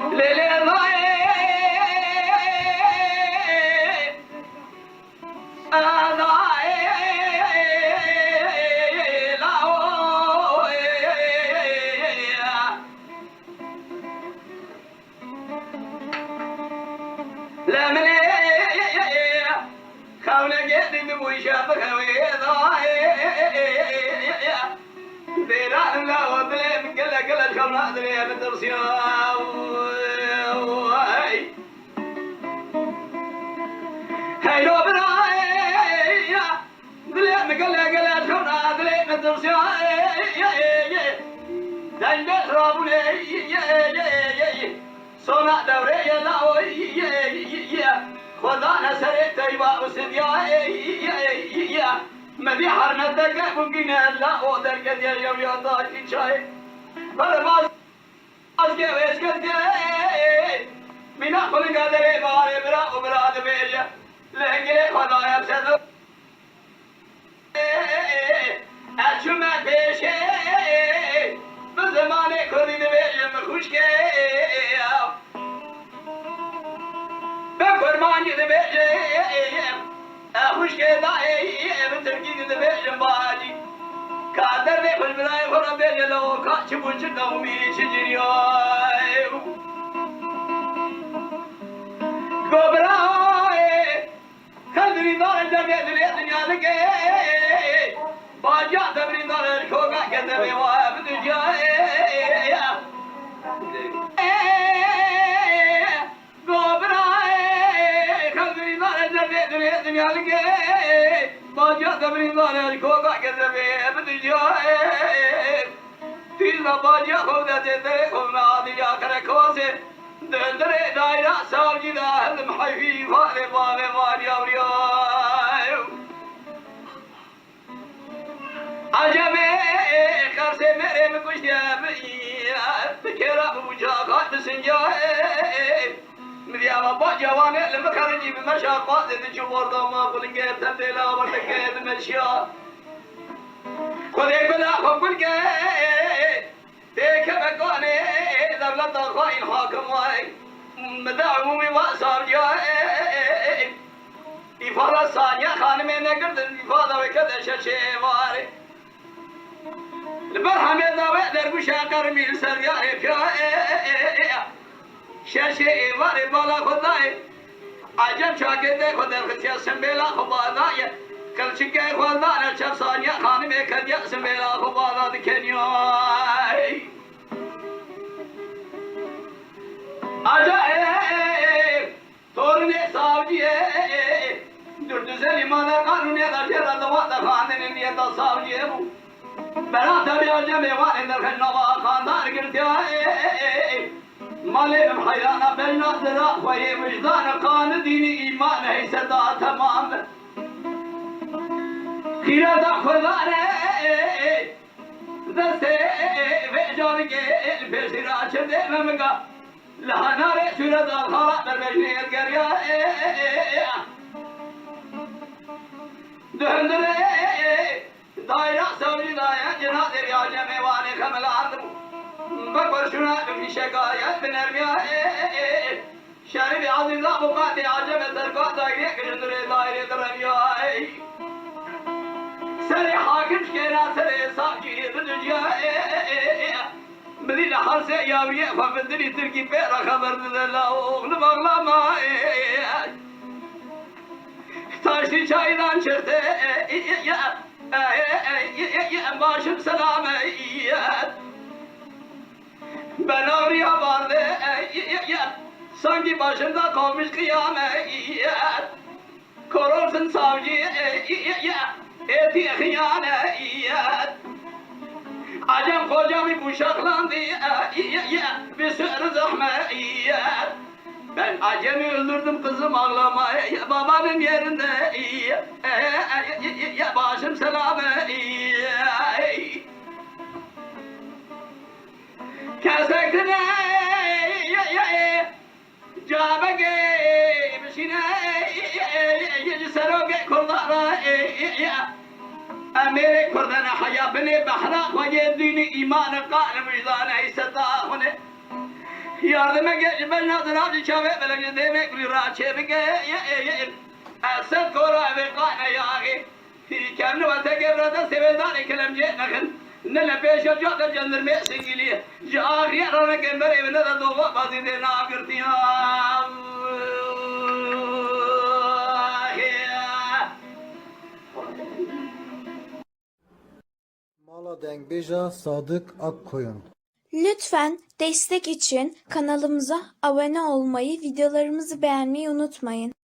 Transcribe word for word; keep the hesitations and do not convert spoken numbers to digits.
Lê lê vayê, a vayê, la o, e, e, e, e, e. Lê min ê xewnekê dî bû şe bixewê da. Dêran la o dilê min gele gele xewna dilê min tirsiya. Hey. Heyro birayê. Dilê min gele gele xewna dilê min tirsiya. Dengê xirabûnê. Sona dewrê ye la o ye ye ye ye. Xwedane serê teyba û sidya ye ye ye ye. Medî hermeteke bûkîne la o derketiye yew ya taşî çayê. Pervaz ke wêz ketiye. Mîna xulika derê barê bira û bira dibêje. Lehengê Xwedaya sedo. Ez çûme pêşê, bi zimanê kurdî dibêjim xwişkê. Bi kurmancî dibêjim, e, xwişkê dayê, bi tirkî dibêjim bacî. Ka derdê xwe ji birayê xwe re bêje, lewo ka çi bû, çi qewmî, çi cinî ye. Go birayê, Xelbirîndar e cevê dilê dinya dike. Baca te birîndar e koga ke te bê wa bi dinya. Go birayê, xelbirîndar e cevê dilê dinya dike. Baca te birîndar e koga ke te bê bi dinya. Tîza baciya xwe de tê derê xwe me adiya kerekosê. Di hundirê dayra savcî de hildim heyfî îfadê bavê van yavriya. Ecebê qersê mêrê min kuştiye bi, bi kêra bi uca xaç bi sincayê. Min diya me baciya wan e li min xerincî bi meşa qazê diçû bordama xulingê tendê laweteke dimeşiya. Xwedê gula xwe gul ke, tê keve kanê dewleta xaîn hakim wayê. Min de umûmî va savciya, îfada Saniye Xanimê negirtin, îfada wê kete şeşê êvarê. Li ber hemê dawê dergûşa qermî li ser diyarê piya. Şeşê êvarê bala xwe dayê. Ecem çakê te xwe derxistiye simbêla xwe bada ye. Qilçikê xwe dane çev Saniye Xanimê kediye simbêla xwe bada dikeniya. Aca ê, ê, ê, ê. Torunê savciyê, ê, ê, ê. Durduzê lîmana qanûnê de jê re dewata xandinê niyeta savciyê bû. Bera te bê Ecemê warê derxin nava xandar girtiya, ê, ê, ê, ê. Malê min heyrana bejna dira xwe yê wijdana qani dînî îman heyseta temam be. Xîreta xwedane, ê, ê, ê. Destê vê canikê li pêşî re çirdê me min ga. Li henarê sûreta xala berbejnê yedgeriya. Di hundirê dayra sewcî daye cina derya cemê wanê xemilandibû. Bi kurşuna bi fîşeka ye bi nermiya. Şerîfê Ezîza bû qatê Ecemê serka daîreyeke ji durê daîrê direviyayê. Serê hakim şikêna serê savcî bidiciyayê. Bidî li hersê yawiyê xwe bi dilî tirkî pê re xeber dide la oxlim axlamayê. Taştî çaydan çıktı. Başım selamet. Ben ağrıya vardı, sanki başımda kalmış kıyamet. Korolsun savcı, eti hıyanet. Acem kocamı bıçaklandı, bir sürü zahmet. Ben Acem'i öldürdüm kızım ağlama, babanın yerinde. Başım selamet. Kesekine cabege bişine ji seroke kurdara. Emêrê kurdene heya binê behra xwe yê dînî îmanê qal wijdane îseta xune. Yardime gel, ji ber nazin av ji çavê belek ji dêmê kurî ra çêbike. Ye, ye, ye. Ez sed kora evê qane ya axê. Hîrî kemli ve te gevre destê wê darê kelemcê nexin. Ne le pêşe ca de cendirmê singilî. Ji axiyê ranekên berê ve ne de doxa bazî dê nagirtiya. Mala dengbêja Sadık Akkoyun. Lütfen destek için kanalımıza abone olmayı, videolarımızı beğenmeyi unutmayın.